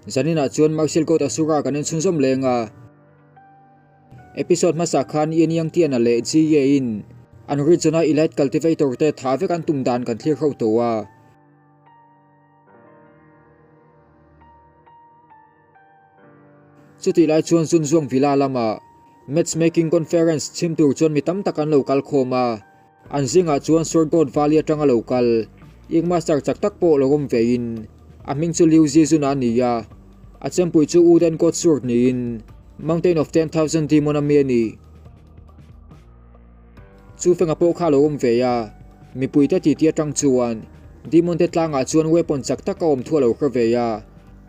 Zaninah chuan Martial God Asura kan en chhunzawm leng a. Episode hmasa khan Ian Yang Tian-a leh Ji Ye-in an region-a Elite Cultivator te tha vek an tum dan kan thlir ho tawh a. Chutih lai chuan Zunzuang Villa lama Matchmaking Conference chhim tur chuan mi tam tak an lo kal khawm a, an zingah chuan Sword God Valley atanga lo kal Ink Master chak tak pawh lo awm vein a hming chu Liu Zizun-a a ni a, a chempui chu Wooden God Sword niin Mountain of 10,000 Demon a mi a ni. Chu fenga pawh kha lo awm ve a, mipuite titi atang chuan Demon te tlangah chuan weapon chak tak a awm thu a lo hre ve a,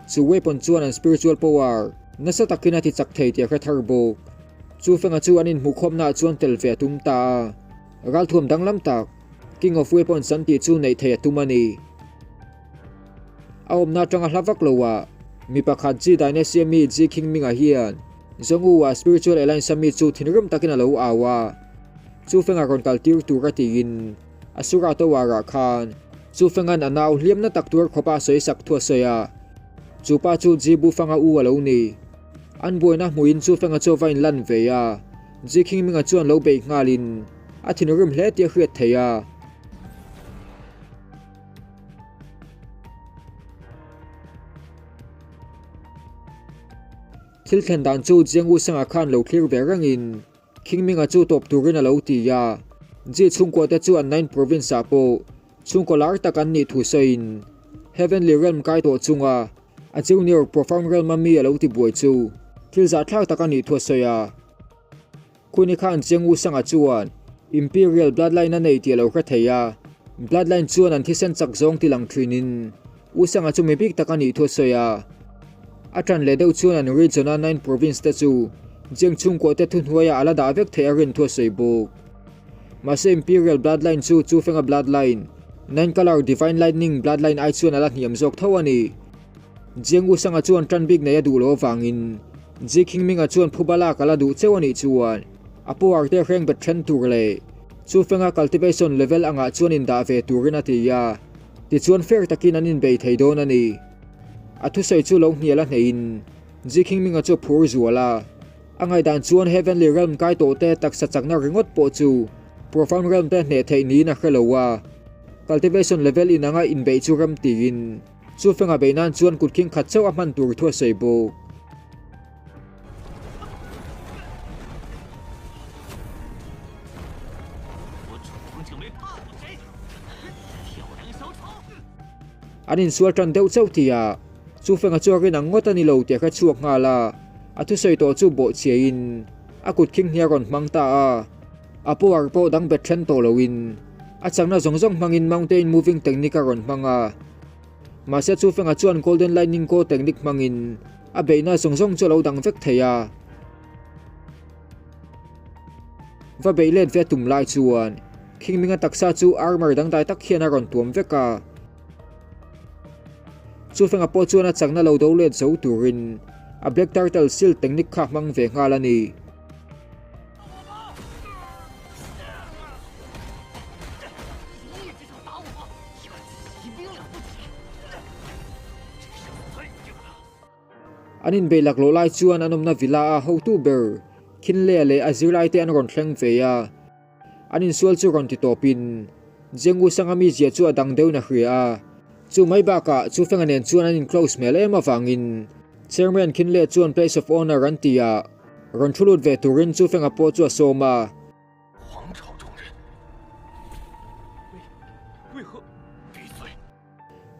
chu weapon chuan an spiritual power nasa takin a ti chak thei tih a hre thar bawk. Chu fenga chu an inhmuhkhawmnaah chuan tel ve a tum ta a, ralthuam danglam tak King of Weapons an tih chu neih theih a tum a ni. A awmna atanga hla vak loah mi pakhat Ji Dynasty ami Ji Qingming-a hian Zhongwu-a Spiritual Alliance ami chu thinrim takin a lo au a, chu fenga rawn kal tir tur a tiin Asura Tower-ah khan chu fenga'n a nau hliamna tak tuar khawpa a sawi sak thu a sawi a, chu pa chu Ji Bufang-a u a lo ni. An buaina hmuhin chu fenga chu a va inlan ve a, Ji Qingming-a chuan lo beih nghalin a thinrim hle tih a hriat theih a. Thil thlen dan chu Jiang Wusanga khan lo thlir ve rengin Qingminga chu tawp turin a lo ti a. Ji chhungkua te chu an Nine Province ah pawh chhungkaw lar tak an nih thu sawiin Heavenly Realm kai tawh chunga a Junior Profound Realm a mi a lo ti buai chu thil zahthlak tak a nih thu a sawi a. Khuni khan Chiang Wusanga chuan Imperial Bloodline a nei tih a lo hre thei a, Bloodline chuan an thisen chak zawng ti lang thinin Wusanga chu mi bik tak a nih thu a sawi a. A tan leh deuh chuan an region-a Nine Province te chu Jiang chhungkuah te thuhnuaiah a la dah vek theih a rin thu a sawi bawk. Mahse Imperial Bloodline chu Chufenga Bloodline, Nine Color Divine Lightning Bloodline ai chuan a la hniam zawk tho a ni. Jiang Wusanga chuan tan bik nei a duh loh avangin Ji Qingminga chuan phuba lak a la duh cheu a nih chuan a power te hreng bet then tur leh chu fenga cultivation level angah chuan indah ve turin a ti a, tichuan fair takin an inbei thei dawn a ni. A thusawi chu lo hnial a hneihin Ji Qingminga chu a phur zual a, a ngaihdan chuan Heavenly Realm kai tawh te taksa chakna ringawt pawh chu Profound Realm te hneh theih niin a hre lo a, cultivation level inanga inbeih chu rem tiin. Chu fenga bei nan chuan kut khing khat chauh a hman tur thu a sawi bawk. An insual tan deuh chauh tihah chu fenga chu a rin ang ngawt a ni lo tih a hre chhuak nghal a, a thusawi tawh chu bawhchhiahin a kut khing hnial rawn hmang ta a. A power pawh dang bet then tawh loin a chakna zawng zawng hmangin mountain moving technique a rawn hmang a. Mahse chu fenga chuan golden lightning go technique hmangin a beihna zawng zawng chu a lo dang vek thei a. Va beih let ve tum lai chuan Khingminga taksa chu armor dangdai tak hian a rawn tuam vek a. Chu fenga pawh chuan a chakna lo do let zo turin a black turtle shield technique kha a hmang ve nghal a ni. An inbeih laklawh lai chuan an awmna villa a hotu ber Khinlea leh a zirlaite an rawn thleng ve a, an insual chu rawn ti tawpin Jengu Sanga mizia chu a dang deuhin a hria a, chu mai bakah chu Fenga nen chuan an in close hmel em avangin Chairman Khinlea chuan place of honour an ti a. Rawn thu lut ve turin chu Fenga pawh chu a sawm a.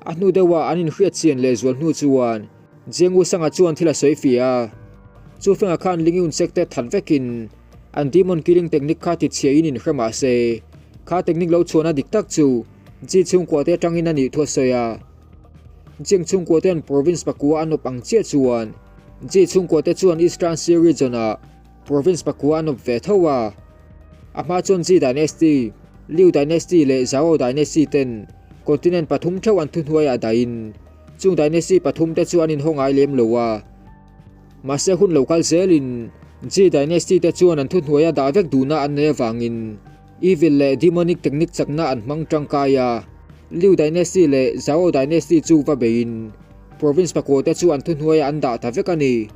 A hnu deuha an inhriat chian leh zual hnu chuan Jiang Wusanga chuan thil a sawi fia a. Chu Fenga khan Ling Yun-sek te that vekin an demon killing technique kha ti chhia in inhre mah se, kha technique lo chhuahna dik tak chu Ji chhungkua te atangin a nih thu a sawi a. Jiang chhungkua ten province pakua an awp ang chiah chuan Ji chhungkua te chuan Eastern Sea region ah province pakua an awp ve tho a. A hma chuan Ji dynasty, Liu dynasty leh Zhao dynasty ten continent pathum theuh an thuhnuaiah dahin chung dynasty pathum te chu an inhaw ngai lem lo a. Mahse hun lo kal zelin Ji dynasty te chuan an thuhnuaia dah vek duhna an nei avangin evil leh demonic technique chakna an hmang tangkai a. Liu dynasty leh Zhao dynasty chu va beiin Province pakua te chu an thuhnuaiah an dah ta vek a ni.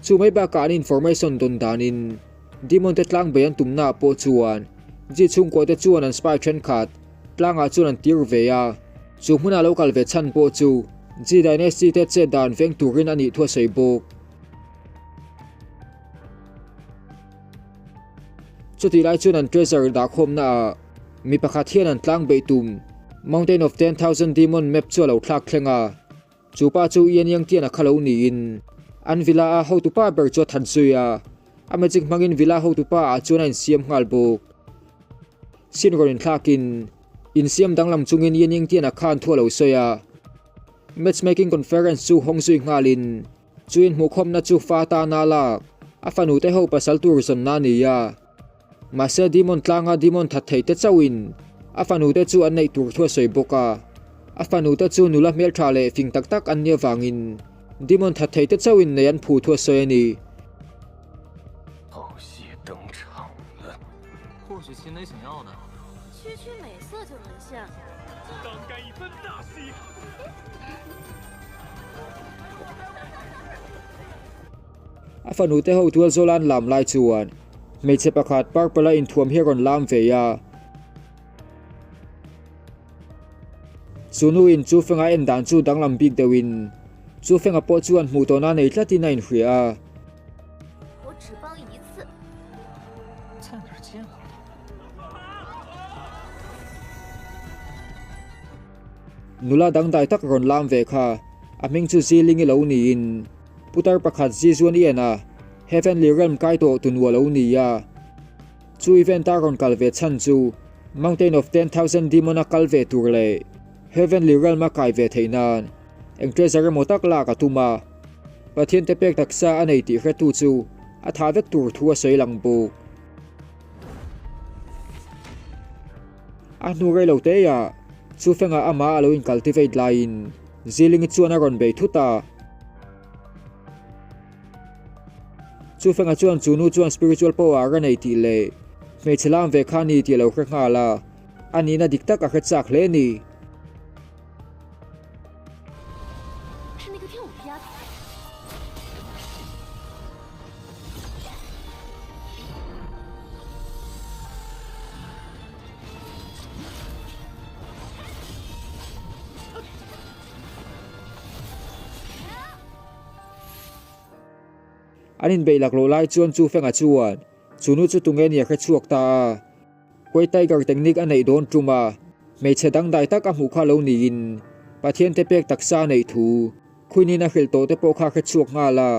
Chu mai bakah an information dawn danin Demon te tlang bei an tumnaah pawh chuan Ji chhungkua te chuan an spy thenkhat tlangah chuan an tir ve a. Chu hmuna lo kal ve chhan pawh chu Ji Dynasty te chet dan veng turin a nih thu a sawi bawk. Chutih lai chuan an treasure dahkhawmna ah mi pakhat hian an tlang beih tum Mountain of 10,000 Demon map chu a lo thlak thleng a, chu pa chu Ian Yangtian a kha lo niin an villa a hotupa ber chu a than zui a, a magic hmangin villa hotupa ah chuan a insiam nghal bawk. Sin rawn inthlakin insiam danglam chungin Ian Yangtian a khan thu a lo sawi a, Matchmaking Conference chu hawng zui nghalin Chu inhmuhkhawmna chu fa tana lak, a fanute ho pasal tur zawnna a ni a. Mahse Demon tlanga Demon that theite chauhin a fanute chu an neih tur thu a sawi bawk a. A fanute chu nula hmeltha leh fing tak tak an nih avangin Demon that theite chauhin nei an phu thu a sawi a ni. A fanu te ho tual zawl an lam lai chuan hmeichhe pakhat purple a inthuam hi a rawn lam ve a. Chu nu in chu fenga en dan chu danglam bik deuhin chu fenga pawh chuan hmuh tawhna nei tlatin a inhria a. Nula dangdai tak rawn lam ve kha a hming chu Ziling i lo niin putar pakhat Zizuan i en a, Heavenly Realm kai tawh tu nu a lo ni a. Chu event a rawn kal ve chhan chu Mountain of 10,000 Demon a kal ve tur leh Heavenly Realm a kai ve theih nan eng treasure emaw tak lak a tum a. Pathian te pek taksa a nei tih hretu chu a thah vek tur thu a sawi lang bawk. A hnu rei lo teiah chu fengah amah a lo in cultivate laiin Zilingi chuan a rawn bei thut a. Chu fengah chuan chu nu chuan spiritual power a nei tih leh hmeichhe lam ve kha a ni tih a lo hre nghal a, a nihna dik tak a hre chak hle a ni. An inbeih laklawh lai chuan chu Fenga chuan chu nu chu tunge ni a hre chhuak ta a. Huai Tiger technique a neih dawn tum a, hmeichhe dangdai tak a hmuh kha lo niin Pathian te pek taksa a neih thu Queen-in a hrilh tawh te pawh kha a hre chhuak nghal a.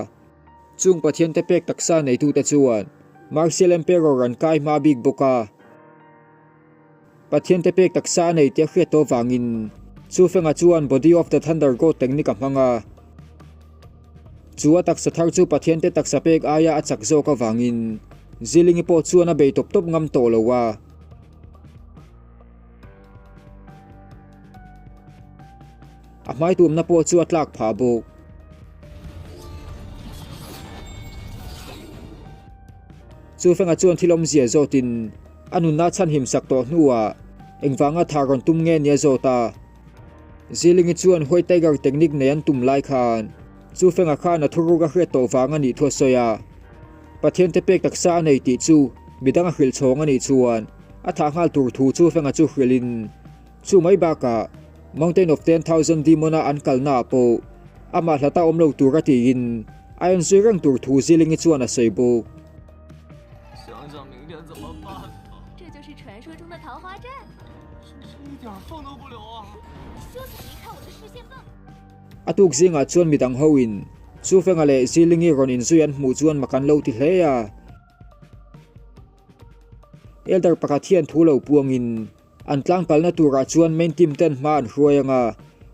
Chung Pathian te pek taksa neitute chuan Martial Emperor an kai hma bik bawk a. Pathian te pek taksa a nei tih a hriat tawh vangin chu Fenga chuan Body of the Thunder God technique a hmang a. Chu a taksa thar chu Pathian te taksa pek aia a chak zawk avangin Zilingi pawh chuan a bei tawp tawp ngam tawh lo a. A hmai tumna pawh chu a tlak phah bawk. Chu Fenga chuan thil awmzia zawtin a nunna chhanhim sak tawh hnuah engvanga tha rawn tum nge nia zawt a. Zilingi chuan White Tiger technique nei an tum lai khan chu Fenga khan a thuruk a hriat tawh vang a nih thu a sawi a. Pathian te pek taksa a nei tih chu midang a hrilh chhawng a nih chuan a thah nghal tur thu chu Fenga chu hrilhin chu mai bakah Mountain of 10,000 Demon a an kalna ah pawh amah hlata awm lo tur a tiin a en zui reng tur thu Zilingi chuan a sawi bawk. A tuk zingah chuan midang hoin Chufenga leh Zilingi rawn inzui an hmuh chuan mak an lo ti hle a. Elder pakhat hian thu lo puangin an tlang kalna turah chuan main team ten hma an hruai ang a,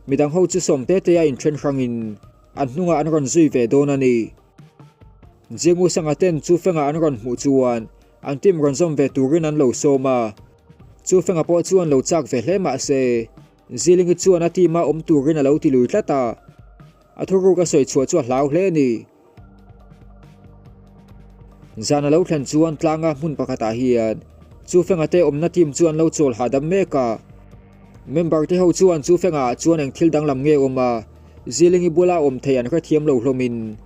midang ho chu sawm te te a inthen hrangin an hnungah an rawn zui ve dawn a ni. Jiangu Sanga ten Chufenga an rawn hmuh chuan an team rawn zawm ve turin an lo sawm a. Chu Fenga pawh chuan lo chak ve hle mah se, Zilingi chuan a team-a awm turin a lo ti lui tlat a, a thuruk a sawi chhuah chu a hlau hle a ni. Zan a lo thlen chuan tlanga hmun pakhatah hian Chu Fenga te awmna team chu an lo chawl hahdam mek a. Member te ho chuan Chu Fenga ah chuan eng thil danglam nge awm a, Zilingi bula awm thei an hrethiam lo hlawmin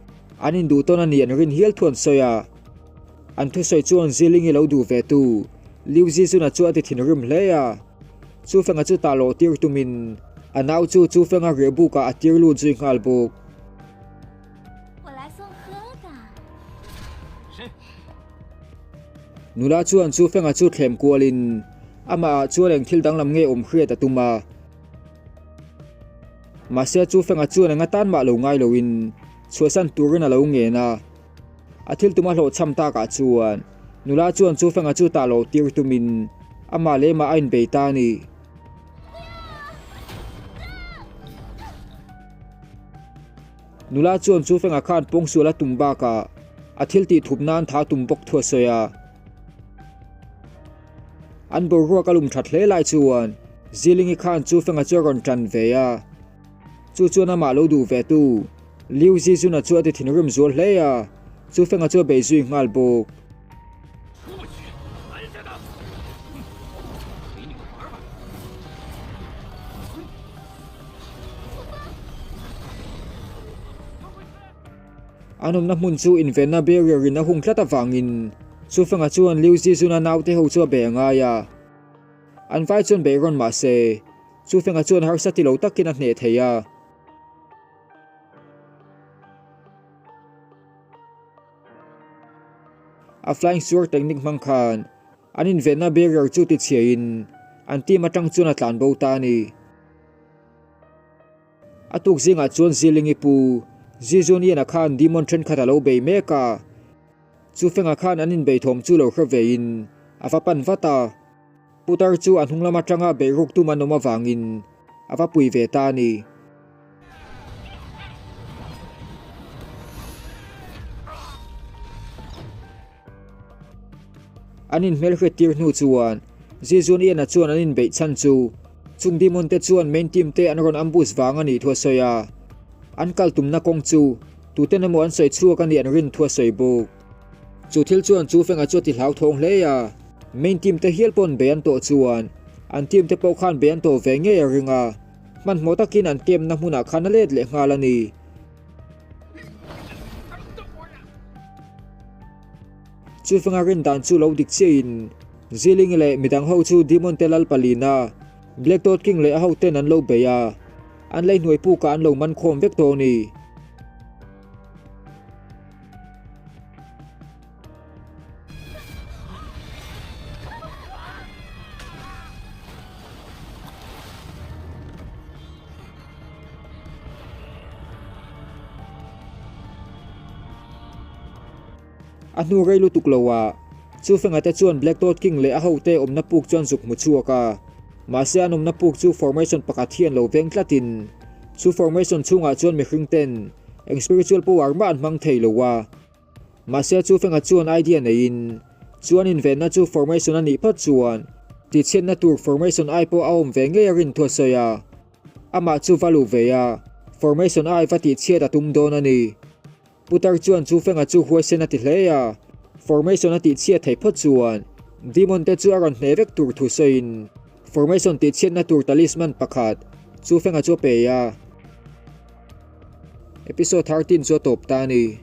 an induh tawn a nih an rin hial thu an sawi a. An thusawi chuan Zilingi lo duh ve tu Liu Zizuna chu a ti thinrim hle a. Chufenga chu tah lawh tir tumin a nau chu Chufenga riah bukah a tir lut zui nghal bawk. Nula chuan Chufenga chu thlem kualin amahah chuan eng thil danglam nge awm hriat a tum a. Mahse Chufenga chuan eng atan mah lo ngai loin chhuahsan turin a lo ngen a. A thil tuma hlawhchham takah chuan nula chuan Chufenga chu tah loh tir tumin amah leh mah a inbei ta a ni. Nula chuan Chufenga khan pawngsual a tum bakah a thil tih thup nan tha tum bawk thu a sawi a. An boruak a lum that hle lai chuan Zilingi khan Chufenga chu a rawn tan ve a. Chu chuan amah lo duh ve tu Liu Zizuna chu a ti thinrim zual hle a, Chufenga chu a bei zui nghal bawk. An awmna hmun chu invenna barrier in a hung tlat avangin Chufenga chuan Liu Zizuna naute ho chu a bei a ngai a. An vai chuan bei rawn mah se, Chufenga chuan harsa ti lo takin a hneh thei a. A flying sword technique hmang khan an invenna barrier chu tichhiain an team atang chuan a tlan bo ta a ni. A tuk zingah chuan Zilingi pu Zizunian-a khan demon thenkhat a lo bei mek a. Chufenga khan an inbei thawm chu lo hre vein a va pan vat a. Putar chu a hnung lam atanga beih ruk tum an awm avangin a va pui ve ta a ni. An inhmelhriat tir hnu chuan Zizunian-a chuan an inbeih chhan chu chung demon te chuan main team te an rawn ambush vang a nih thu a sawi a. An kal tumna kawng chu tuten emaw an sawi chhuak a nih an rin thu a sawi bawk. Chu thil chuan chu fenga chu a ti hlauthawng hle a, main team te hial pawn bei an tawh chuan an team te pawh khan bei an tawh ve ngei a ring a, hmanhmawh takin an camp na hmunah khan a let leh nghal a ni. Chu fenga rin dan chu lo dik chiahin Zilingi leh midang ho chu Demon te lal palina Black Dot King leh a hoten an lo bei a, an lei hnuai pukah an lo man khawm vek tawh a ni. A hnu rei lutuk lo ah Chufenga te chuan Black Dot King leh a hote awmna puk chuan zuk hmu chhuak a. Mahse an awmna puk chu formation pakhat hian lo veng tlatin chu formation chhungah chuan mihring ten eng spiritual power mah an hmang thei lo a. Mahse Chufenga chuan idea neiin chuan invenna chu formation a nih phawt chuan tichhiatna tur formation ai pawh a awm ve ngei a rin thu a sawi a. Amah chu va luh ve a, formation ai va tihchhiat a tum dawn a ni. Putar chuan chu fenga chu huaisen a ti hle a, formation a tihchhiat theih phawt chuan Demon te chu a rawn hneh vek tur thu sawiin formation tihchhiatna tur talisman pakhat chu fenga chu a pe a. Episode 13 chu a tawp ta a ni.